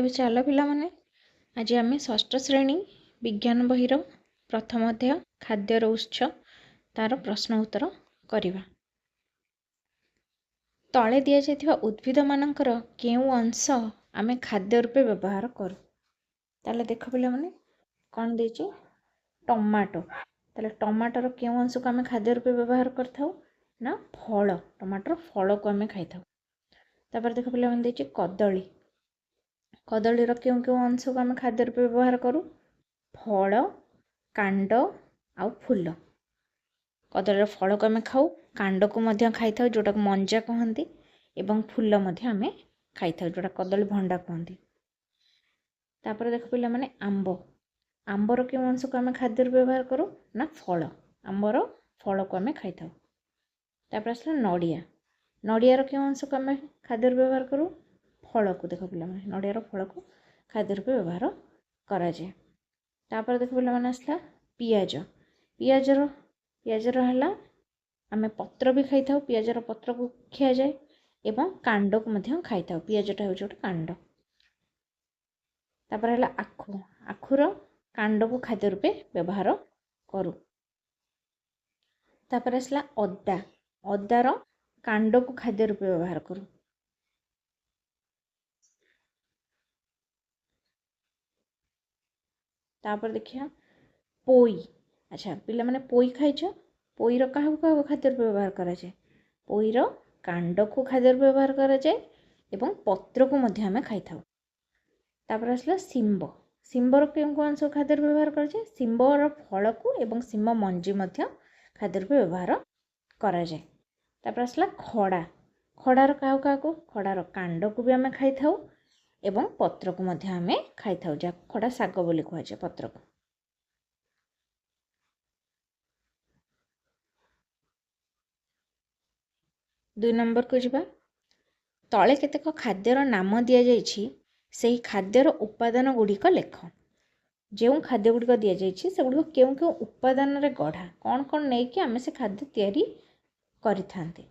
ତେବେ ଚାଲ ପିଲାମାନେ, ଆଜି ଆମେ ଷଷ୍ଠ ଶ୍ରେଣୀ ବିଜ୍ଞାନ ବହିର ପ୍ରଥମ ଅଧ୍ୟାୟ ଖାଦ୍ୟର ଉତ୍ସ ତାର ପ୍ରଶ୍ନ ଉତ୍ତର କରିବା। ତଳେ ଦିଆଯାଇଥିବା ଉଦ୍ଭିଦମାନଙ୍କର କେଉଁ ଅଂଶ ଆମେ ଖାଦ୍ୟ ରୂପେ ବ୍ୟବହାର କରୁ? ତାହେଲେ ଦେଖ ପିଲାମାନେ କ'ଣ ଦେଇଛି, ଟମାଟୋ। ତାହେଲେ ଟମାଟୋର କେଉଁ ଅଂଶକୁ ଆମେ ଖାଦ୍ୟ ରୂପେ ବ୍ୟବହାର କରିଥାଉ ନା ଫଳ, ଟମାଟୋର ଫଳକୁ ଆମେ ଖାଇଥାଉ। ତାପରେ ଦେଖ ପିଲାମାନେ ଦେଇଛି କଦଳୀ। କଦଳୀର କେଉଁ କେଉଁ ଅଂଶକୁ ଆମେ ଖାଦ୍ୟ ରୂପେ ବ୍ୟବହାର କରୁ? ଫଳ, କାଣ୍ଡ ଆଉ ଫୁଲ। କଦଳୀର ଫଳକୁ ଆମେ ଖାଉ, କାଣ୍ଡକୁ ମଧ୍ୟ ଖାଇଥାଉ ଯେଉଁଟାକୁ ମଞ୍ଜା କହନ୍ତି, ଏବଂ ଫୁଲ ମଧ୍ୟ ଆମେ ଖାଇଥାଉ ଯେଉଁଟା କଦଳୀ ଭଣ୍ଡା କୁହନ୍ତି। ତାପରେ ଦେଖ ପିଲାମାନେ ଆମ୍ବ। ଆମ୍ବର କେଉଁ ଅଂଶକୁ ଆମେ ଖାଦ୍ୟ ରୂପେ ବ୍ୟବହାର କରୁ ନା ଫଳ, ଆମ୍ବର ଫଳକୁ ଆମେ ଖାଇଥାଉ। ତାପରେ ଆସିଲା ନଡ଼ିଆ। ନଡ଼ିଆର କେଉଁ ଅଂଶକୁ ଆମେ ଖାଦ୍ୟ ରୂପେ ବ୍ୟବହାର କରୁ? ଫଳକୁ। ଦେଖ ପିଲାମାନେ ନଡ଼ିଆର ଫଳକୁ ଖାଦ୍ୟ ରୂପେ ବ୍ୟବହାର କରାଯାଏ। ତାପରେ ଦେଖ ପିଲାମାନେ ଆସିଲା ପିଆଜ। ପିଆଜର ହେଲା ଆମେ ପତ୍ର ବି ଖାଇଥାଉ, ପିଆଜର ପତ୍ରକୁ ଖିଆଯାଏ ଏବଂ କାଣ୍ଡକୁ ମଧ୍ୟ ଖାଇଥାଉ। ପିଆଜଟା ହେଉଛି ଗୋଟେ କାଣ୍ଡ। ତାପରେ ହେଲା ଆଖୁ। ଆଖୁର କାଣ୍ଡକୁ ଖାଦ୍ୟ ରୂପେ ବ୍ୟବହାର କରୁ। ତାପରେ ଆସିଲା ଅଦା। ଅଦାର କାଣ୍ଡକୁ ଖାଦ୍ୟ ରୂପେ ବ୍ୟବହାର କରୁ। ତାପରେ ଦେଖିବା ପୋଇ। ଆଚ୍ଛା ପିଲାମାନେ ପୋଇ ଖାଇଛ? ପୋଇର କାହାକୁ କାହାକୁ ଖାଦ୍ୟ ରୂପେ ବ୍ୟବହାର କରାଯାଏ? ପୋଇର କାଣ୍ଡକୁ ଖାଦ୍ୟ ରୂପେ ବ୍ୟବହାର କରାଯାଏ ଏବଂ ପତ୍ରକୁ ମଧ୍ୟ ଆମେ ଖାଇଥାଉ। ତାପରେ ଆସିଲା ଶିମ୍ବ। ଶିମ୍ବର କେଉଁ କେଉଁ ଅଂଶକୁ ଖାଦ୍ୟ ରୂପେ ବ୍ୟବହାର କରାଯାଏ? ଶିମ୍ବର ଫଳକୁ ଏବଂ ଶିମ୍ବ ମଞ୍ଜି ମଧ୍ୟ ଖାଦ୍ୟ ରୂପେ ବ୍ୟବହାର କରାଯାଏ। ତାପରେ ଆସିଲା ଖଡ଼ା। ଖଡ଼ାର କାହାକୁ କାହାକୁ? ଖଡ଼ାର କାଣ୍ଡକୁ ବି ଆମେ ଖାଇଥାଉ ଏବଂ ପତ୍ରକୁ ମଧ୍ୟ ଆମେ ଖାଇଥାଉ, ଯାହାକୁ ଖଡ଼ା ଶାଗ ବୋଲି କୁହାଯାଏ ପତ୍ରକୁ। 2 ନମ୍ବରକୁ ଯିବା। ତଳେ କେତେକ ଖାଦ୍ୟର ନାମ ଦିଆଯାଇଛି, ସେହି ଖାଦ୍ୟର ଉପାଦାନ ଗୁଡ଼ିକ ଲେଖ। ଯେଉଁ ଖାଦ୍ୟ ଗୁଡ଼ିକ ଦିଆଯାଇଛି ସେଗୁଡ଼ିକ କେଉଁ କେଉଁ ଉପାଦାନରେ ଗଢ଼ା, କ'ଣ କ'ଣ ନେଇକି ଆମେ ସେ ଖାଦ୍ୟ ତିଆରି କରିଥାନ୍ତି।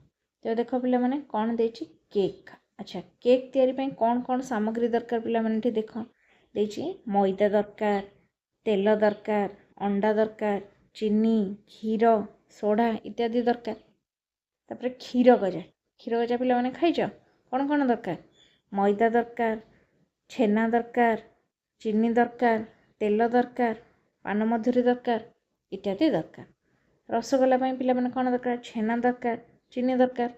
ତ ଦେଖ ପିଲାମାନେ କ'ଣ ଦେଇଛି, କେକ୍। ଆଚ୍ଛା କେକ୍ ତିଆରି ପାଇଁ କ'ଣ କ'ଣ ସାମଗ୍ରୀ ଦରକାର ପିଲାମାନେ ଏଠି ଦେଖ ଦେଇଛି, ମଇଦା ଦରକାର, ତେଲ ଦରକାର, ଅଣ୍ଡା ଦରକାର, ଚିନି, କ୍ଷୀର, ସୋଢ଼ା ଇତ୍ୟାଦି ଦରକାର। ତାପରେ କ୍ଷୀର ଗଜା। କ୍ଷୀର ଗଜା ପିଲାମାନେ ଖାଇଛ? କ'ଣ କ'ଣ ଦରକାର? ମଇଦା ଦରକାର, ଛେନା ଦରକାର, ଚିନି ଦରକାର, ତେଲ ଦରକାର, ପାନମଧୁରୀ ଦରକାର ଇତ୍ୟାଦି ଦରକାର। ରସଗୋଲା ପାଇଁ ପିଲାମାନେ କ'ଣ ଦରକାର? ଛେନା ଦରକାର, ଚିନି ଦରକାର।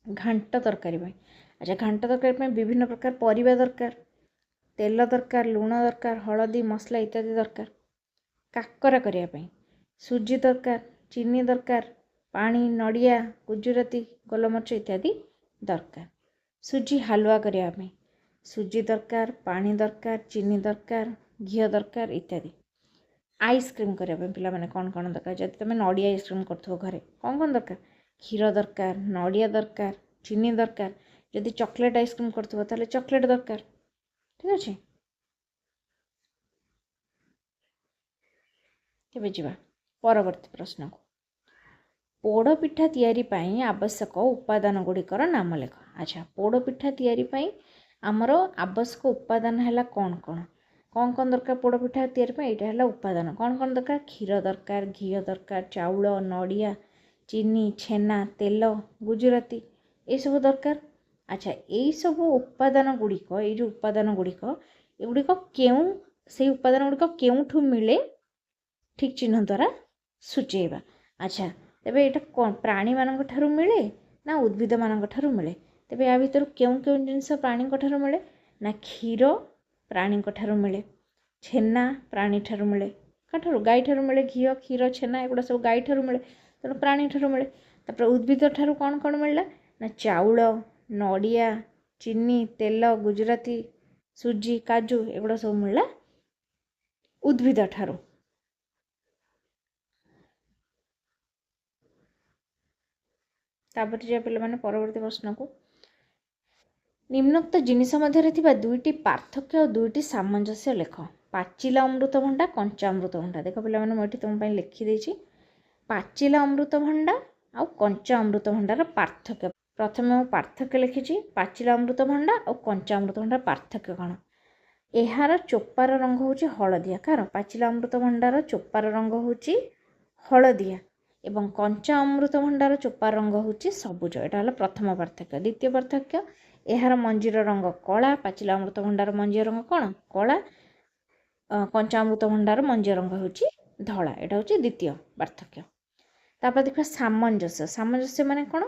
ଘାଣ୍ଟ ତରକାରୀ ପାଇଁ, ଆଚ୍ଛା ଘାଣ୍ଟ ତରକାରୀ ପାଇଁ ବିଭିନ୍ନ ପ୍ରକାର ପରିବା ଦରକାର, ତେଲ ଦରକାର, ଲୁଣ ଦରକାର, ହଳଦୀ, ମସଲା ଇତ୍ୟାଦି ଦରକାର। କାକରା କରିବା ପାଇଁ ସୁଜି ଦରକାର, ଚିନି ଦରକାର, ପାଣି, ନଡ଼ିଆ, ଗୁଜୁରାତି, ଗୋଲମରିଚ ଇତ୍ୟାଦି ଦରକାର। ସୁଜି ହାଲୁଆ କରିବା ପାଇଁ ସୁଜି ଦରକାର, ପାଣି ଦରକାର, ଚିନି ଦରକାର, ଘିଅ ଦରକାର ଇତ୍ୟାଦି। ଆଇସ୍କ୍ରିମ୍ କରିବା ପାଇଁ ପିଲାମାନେ କ'ଣ କ'ଣ ଦରକାର? ଯଦି ତୁମେ ନଡ଼ିଆ ଆଇସ୍କ୍ରିମ୍ କରୁଥିବ ଘରେ କ'ଣ କ'ଣ ଦରକାର? କ୍ଷୀର ଦରକାର, ନଡ଼ିଆ ଦରକାର, ଚିନି ଦରକାର। ଯଦି ଚକୋଲେଟ୍ ଆଇସ୍କ୍ରିମ୍ କରୁଥିବ ତାହେଲେ ଚକୋଲେଟ୍ ଦରକାର। ଠିକ୍ ଅଛି, ଏବେ ଯିବା ପରବର୍ତ୍ତୀ ପ୍ରଶ୍ନକୁ। ପୋଡ଼ପିଠା ତିଆରି ପାଇଁ ଆବଶ୍ୟକ ଉପାଦାନ ଗୁଡ଼ିକର ନାମ ଲେଖ। ଆଚ୍ଛା ପୋଡ଼ପିଠା ତିଆରି ପାଇଁ ଆମର ଆବଶ୍ୟକ ଉପାଦାନ ହେଲା କ'ଣ କ'ଣ? କ'ଣ କ'ଣ ଦରକାର ପୋଡ଼ପିଠା ତିଆରି ପାଇଁ? ଏଇଟା ହେଲା ଉପାଦାନ। କ'ଣ କ'ଣ ଦରକାର? କ୍ଷୀର ଦରକାର, ଘିଅ ଦରକାର, ଚାଉଳ, ନଡ଼ିଆ, ଚିନି, ଛେନା, ତେଲ, ଗୁଜୁରାତି ଏସବୁ ଦରକାର। ଆଚ୍ଛା ଏଇସବୁ ଉପାଦାନ ଗୁଡ଼ିକ, ଏଇ ଯେଉଁ ଉପାଦାନ ଗୁଡ଼ିକ, ଏଗୁଡ଼ିକ କେଉଁ, ସେଇ ଉପାଦାନ ଗୁଡ଼ିକ କେଉଁଠୁ ମିଳେ ଠିକ୍ ଚିହ୍ନ ଦ୍ୱାରା ସୂଚେଇବା। ଆଚ୍ଛା ତେବେ ଏଇଟା କ'ଣ ପ୍ରାଣୀମାନଙ୍କ ଠାରୁ ମିଳେ ନା ଉଦ୍ଭିଦମାନଙ୍କ ଠାରୁ ମିଳେ? ତେବେ ୟା ଭିତରୁ କେଉଁ କେଉଁ ଜିନିଷ ପ୍ରାଣୀଙ୍କ ଠାରୁ ମିଳେ? ନା କ୍ଷୀର ପ୍ରାଣୀଙ୍କ ଠାରୁ ମିଳେ, ଛେନା ପ୍ରାଣୀ ଠାରୁ ମିଳେ, କାଠାରୁ? ଗାଈ ଠାରୁ ମିଳେ। ଘିଅ, କ୍ଷୀର, ଛେନା ଏଗୁଡ଼ା ସବୁ ଗାଈ ଠାରୁ ମିଳେ, ତେଣୁ ପ୍ରାଣୀ ଠାରୁ ମିଳେ। ତାପରେ ଉଦ୍ଭିଦ ଠାରୁ କ'ଣ କ'ଣ ମିଳିଲା? ନା ଚାଉଳ, ନଡ଼ିଆ, ଚିନି, ତେଲ, ଗୁଜୁରାତି, ସୁଜି, କାଜୁ ଏଗୁଡ଼ା ସବୁ ମିଳିଲା ଉଦ୍ଭିଦ ଠାରୁ। ତାପରେ ଯିବା ପିଲାମାନେ ପରବର୍ତ୍ତୀ ପ୍ରଶ୍ନକୁ। ନିମ୍ନୋକ୍ତ ଜିନିଷ ମଧ୍ୟରେ ଥିବା ଦୁଇଟି ପାର୍ଥକ୍ୟ ଆଉ ଦୁଇଟି ସାମଞ୍ଜସ୍ୟ ଲେଖ। ପାଚିଲା ଅମୃତଭଣ୍ଡା, କଞ୍ଚା ଅମୃତଭଣ୍ଡା। ଦେଖ ପିଲାମାନେ ମୁଁ ଏଠି ତୁମ ପାଇଁ ଲେଖିଦେଇଛି। ପାଚିଲା ଅମୃତଭଣ୍ଡା ଆଉ କଞ୍ଚା ଅମୃତଭଣ୍ଡାର ପାର୍ଥକ୍ୟ। ପ୍ରଥମେ ମୁଁ ପାର୍ଥକ୍ୟ ଲେଖିଛି, ପାଚିଲା ଅମୃତଭଣ୍ଡା ଆଉ କଞ୍ଚା ଅମୃତଭଣ୍ଡା ପାର୍ଥକ୍ୟ କ'ଣ? ଏହାର ଚୋପାର ରଙ୍ଗ ହେଉଛି ହଳଦିଆ। କାହାର? ପାଚିଲା ଅମୃତଭଣ୍ଡାର ଚୋପାର ରଙ୍ଗ ହେଉଛି ହଳଦିଆ ଏବଂ କଞ୍ଚା ଅମୃତଭଣ୍ଡାର ଚୋପାର ରଙ୍ଗ ହେଉଛି ସବୁଜ। ଏଇଟା ହେଲା ପ୍ରଥମ ପାର୍ଥକ୍ୟ। ଦ୍ୱିତୀୟ ପାର୍ଥକ୍ୟ, ଏହାର ମଞ୍ଜିର ରଙ୍ଗ କଳା। ପାଚିଲା ଅମୃତଭଣ୍ଡାର ମଞ୍ଜିର ରଙ୍ଗ କ'ଣ? କଳା। କଞ୍ଚା ଅମୃତଭଣ୍ଡାର ମଞ୍ଜିର ରଙ୍ଗ ହେଉଛି ଧଳା। ଏଇଟା ହେଉଛି ଦ୍ୱିତୀୟ ପାର୍ଥକ୍ୟ। ତାପରେ ଦେଖିବା ସାମଞ୍ଜସ୍ୟ। ସାମଞ୍ଜସ୍ୟ ମାନେ କ'ଣ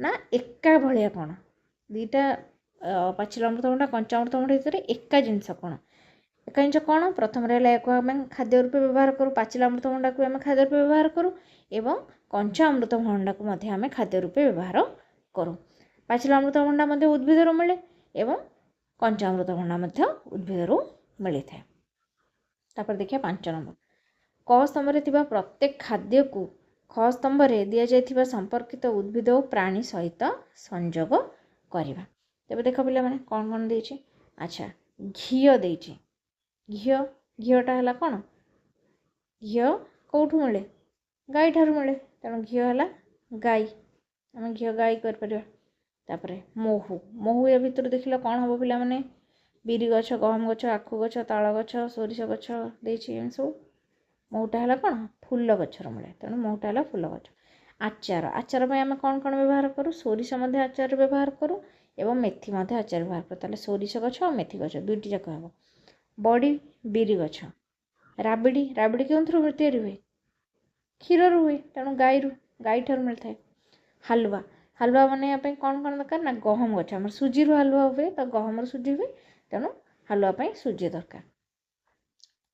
ନା ଏକା ଭଳିଆ କ'ଣ? ଦୁଇଟା ପାଚିଲା ଅମୃତଭଣ୍ଡା, କଞ୍ଚା ଅମୃତଭଣ୍ଡା ଭିତରେ ଏକା ଜିନିଷ କ'ଣ? ଏକା ଜିନିଷ କ'ଣ? ପ୍ରଥମରେ ହେଲା ଏହାକୁ ଆମେ ଖାଦ୍ୟ ରୂପେ ବ୍ୟବହାର କରୁ। ପାଚିଲା ଅମୃତଭଣ୍ଡାକୁ ଆମେ ଖାଦ୍ୟ ରୂପେ ବ୍ୟବହାର କରୁ ଏବଂ କଞ୍ଚା ଅମୃତଭଣ୍ଡାକୁ ମଧ୍ୟ ଆମେ ଖାଦ୍ୟ ରୂପେ ବ୍ୟବହାର କରୁ। ପାଚିଲା ଅମୃତଭଣ୍ଡା ମଧ୍ୟ ଉଦ୍ଭିଦରୁ ମିଳେ ଏବଂ କଞ୍ଚା ଅମୃତଭଣ୍ଡା ମଧ୍ୟ ଉଦ୍ଭିଦରୁ ମିଳିଥାଏ। ତାପରେ ଦେଖିବା 5 ନମ୍ବର। କ ସ୍ତମ୍ଭରେ ଥିବା ପ୍ରତ୍ୟେକ ଖାଦ୍ୟକୁ ଖ ସ୍ତମ୍ଭରେ ଦିଆଯାଇଥିବା ସମ୍ପର୍କିତ ଉଦ୍ଭିଦ ଓ ପ୍ରାଣୀ ସହିତ ସଂଯୋଗ କରିବା। ତେବେ ଦେଖ ପିଲାମାନେ, କ'ଣ କ'ଣ ଦେଇଛି। ଆଚ୍ଛା, ଘିଅ ଦେଇଛି। ଘିଅ, ଘିଅଟା ହେଲା କ'ଣ? ଘିଅ କେଉଁଠୁ ମିଳେ? ଗାଈଠାରୁ ମିଳେ। ତେଣୁ ଘିଅ ହେଲା ଗାଈ, ଆମେ ଘିଅ ଗାଈ କରିପାରିବା। ତାପରେ ମହୁ। ମହୁ ଏ ଭିତରୁ ଦେଖିଲ କ'ଣ ହେବ ପିଲାମାନେ? ବିରି ଗଛ, ଗହମ ଗଛ, ଆଖୁ ଗଛ, ତାଳ ଗଛ, ସୋରିଷ ଗଛ ଦେଇଛି ଏମିତି ସବୁ। ମହୁଟା ହେଲା କ'ଣ? ଫୁଲ ଗଛରୁ ମିଳେ, ତେଣୁ ମହୁଟା ହେଲା ଫୁଲ ଗଛ। ଆଚାର। ଆଚାର ପାଇଁ ଆମେ କ'ଣ କ'ଣ ବ୍ୟବହାର କରୁ? ସୋରିଷ ମଧ୍ୟ ଆଚାରରେ ବ୍ୟବହାର କରୁ ଏବଂ ମେଥି ମଧ୍ୟ ଆଚାର ବ୍ୟବହାର କରୁ। ତାହେଲେ ସୋରିଷ ଗଛ ଆଉ ମେଥି ଗଛ ଦୁଇଟି ଯାକ ହେବ। ବଡ଼ି, ବିରି ଗଛ। ରାବିଡ଼ି। ରାବିଡ଼ି କେଉଁଥିରୁ ତିଆରି ହୁଏ? କ୍ଷୀରରୁ ହୁଏ, ତେଣୁ ଗାଈରୁ, ଗାଈଠାରୁ ମିଳିଥାଏ। ହାଲୁଆ। ହାଲୁଆ ବନେଇବା ପାଇଁ କ'ଣ କ'ଣ ଦରକାର ନା ଗହମ ଗଛ। ଆମର ସୁଜିରୁ ହାଲୁଆ ହୁଏ, ତ ଗହମରୁ ସୁଜି ହୁଏ, ତେଣୁ ହାଲୁଆ ପାଇଁ ସୁଜି ଦରକାର।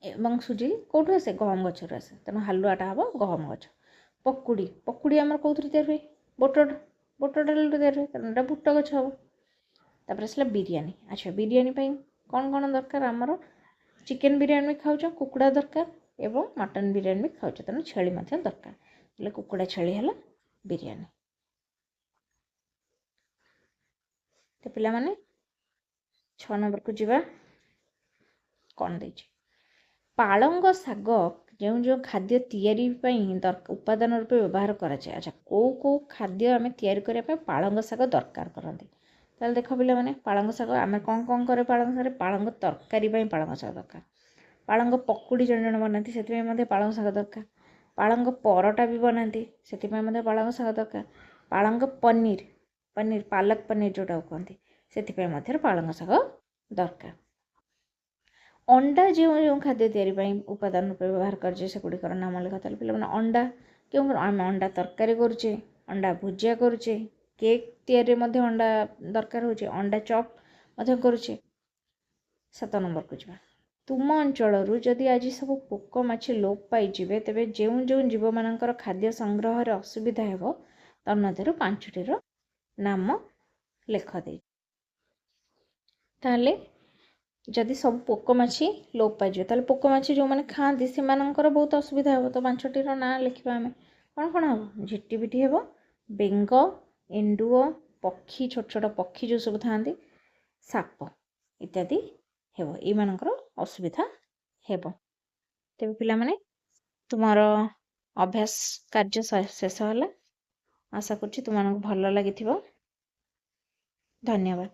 ଏବଂ ସୁଜି କେଉଁଠୁ ଆସେ? ଗହମ ଗଛରୁ ଆସେ, ତେଣୁ ହାଲୁଆଟା ହେବ ଗହମ ଗଛ। ପକୁଡ଼ି। ପକୁଡ଼ି ଆମର କେଉଁଥିରୁ ତିଆରି ହୁଏ? ବୁଟ, ବୁଟ ଡାଲିରୁ ତିଆରି ହୁଏ, ତେଣୁ ଏଇଟା ବୁଟ ଗଛ ହେବ। ତାପରେ ଆସିଲା ବିରିୟାନୀ। ଆଚ୍ଛା, ବିରିୟାନୀ ପାଇଁ କ'ଣ କ'ଣ ଦରକାର? ଆମର ଚିକେନ୍ ବିରିୟାନୀ ବି ଖାଉଛ, କୁକୁଡ଼ା ଦରକାର, ଏବଂ ମଟନ୍ ବିରିୟାନୀ ବି ଖାଉଛ, ତେଣୁ ଛେଳି ମଧ୍ୟ ଦରକାର। ହେଲେ କୁକୁଡ଼ା ଛେଳି ହେଲା ବିରିୟାନୀ। ତ ପିଲାମାନେ, 6 ନମ୍ବରକୁ ଯିବା। କ'ଣ ଦେଇଛି? ପାଳଙ୍ଗ ଶାଗ ଯେଉଁ ଯେଉଁ ଖାଦ୍ୟ ତିଆରି ପାଇଁ ଉପାଦାନ ରୂପେ ବ୍ୟବହାର କରାଯାଏ। ଆଚ୍ଛା, କେଉଁ କେଉଁ ଖାଦ୍ୟ ଆମେ ତିଆରି କରିବା ପାଇଁ ପାଳଙ୍ଗ ଶାଗ ଦରକାର କରନ୍ତି? ତାହେଲେ ଦେଖ ପିଲାମାନେ, ପାଳଙ୍ଗ ଶାଗ ଆମେ କ'ଣ କ'ଣ କରେ ପାଳଙ୍ଗ ଶାଗରେ? ପାଳଙ୍ଗ ତରକାରୀ ପାଇଁ ପାଳଙ୍ଗ ଶାଗ ଦରକାର। ପାଳଙ୍ଗ ପକୁଡ଼ି ଜଣେ ଜଣେ ବନାନ୍ତି, ସେଥିପାଇଁ ମଧ୍ୟ ପାଳଙ୍ଗ ଶାଗ ଦରକାର। ପାଳଙ୍ଗ ପରଟା ବି ବନାନ୍ତି, ସେଥିପାଇଁ ମଧ୍ୟ ପାଳଙ୍ଗ ଶାଗ ଦରକାର। ପାଳଙ୍ଗ ପନିର, ପନିର ପାଲକ ପନିର ଯେଉଁଟାକୁ କୁହନ୍ତି, ସେଥିପାଇଁ ମଧ୍ୟ ପାଳଙ୍ଗ ଶାଗ ଦରକାର। ଅଣ୍ଡା ଯେଉଁ ଯେଉଁ ଖାଦ୍ୟ ତିଆରି ପାଇଁ ଉପାଦାନ ରୂପେ ବ୍ୟବହାର କରାଯାଏ ସେଗୁଡ଼ିକର ନାମ ଲେଖ। ତାହେଲେ ପିଲାମାନେ, ଅଣ୍ଡା କେଉଁ? ଆମେ ଅଣ୍ଡା ତରକାରୀ କରୁଛେ, ଅଣ୍ଡା ଭୁଜିଆ କରୁଛେ, କେକ୍ ତିଆରିରେ ମଧ୍ୟ ଅଣ୍ଡା ଦରକାର ହେଉଛି, ଅଣ୍ଡା ଚପ୍ ମଧ୍ୟ କରୁଛେ। 7 ନମ୍ବରକୁ ଯିବା। ତୁମ ଅଞ୍ଚଳରୁ ଯଦି ଆଜି ସବୁ ପୋକ ମାଛି ଲୋପ ପାଇଯିବେ, ତେବେ ଯେଉଁ ଯେଉଁ ଜୀବମାନଙ୍କର ଖାଦ୍ୟ ସଂଗ୍ରହରେ ଅସୁବିଧା ହେବ ତନ୍ମଧ୍ୟରୁ 5ଟିର ନାମ ଲେଖ ଦେଇ। ତାହେଲେ ଯଦି ସବୁ ପୋକ ମାଛି ଲୋପ ପାଇଯିବେ, ତାହେଲେ ପୋକ ମାଛି ଯେଉଁମାନେ ଖାଆନ୍ତି ସେମାନଙ୍କର ବହୁତ ଅସୁବିଧା ହେବ। ତ 5ଟିର ନାଁ ଲେଖିବା ଆମେ। କ'ଣ କ'ଣ ହେବ? ଝିଟିପିଟି ହେବ, ବେଙ୍ଗ, ଏଣ୍ଡୁଅ, ପକ୍ଷୀ, ଛୋଟ ଛୋଟ ପକ୍ଷୀ ଯେଉଁ ସବୁ ଥାଆନ୍ତି, ସାପ ଇତ୍ୟାଦି ହେବ। ଏଇମାନଙ୍କର ଅସୁବିଧା ହେବ। ତେବେ ପିଲାମାନେ, ତୁମର ଅଭ୍ୟାସ କାର୍ଯ୍ୟ ଶେଷ ହେଲା। ଆଶା କରୁଛି ତୁମମାନଙ୍କୁ ଭଲ ଲାଗିଥିବ। ଧନ୍ୟବାଦ।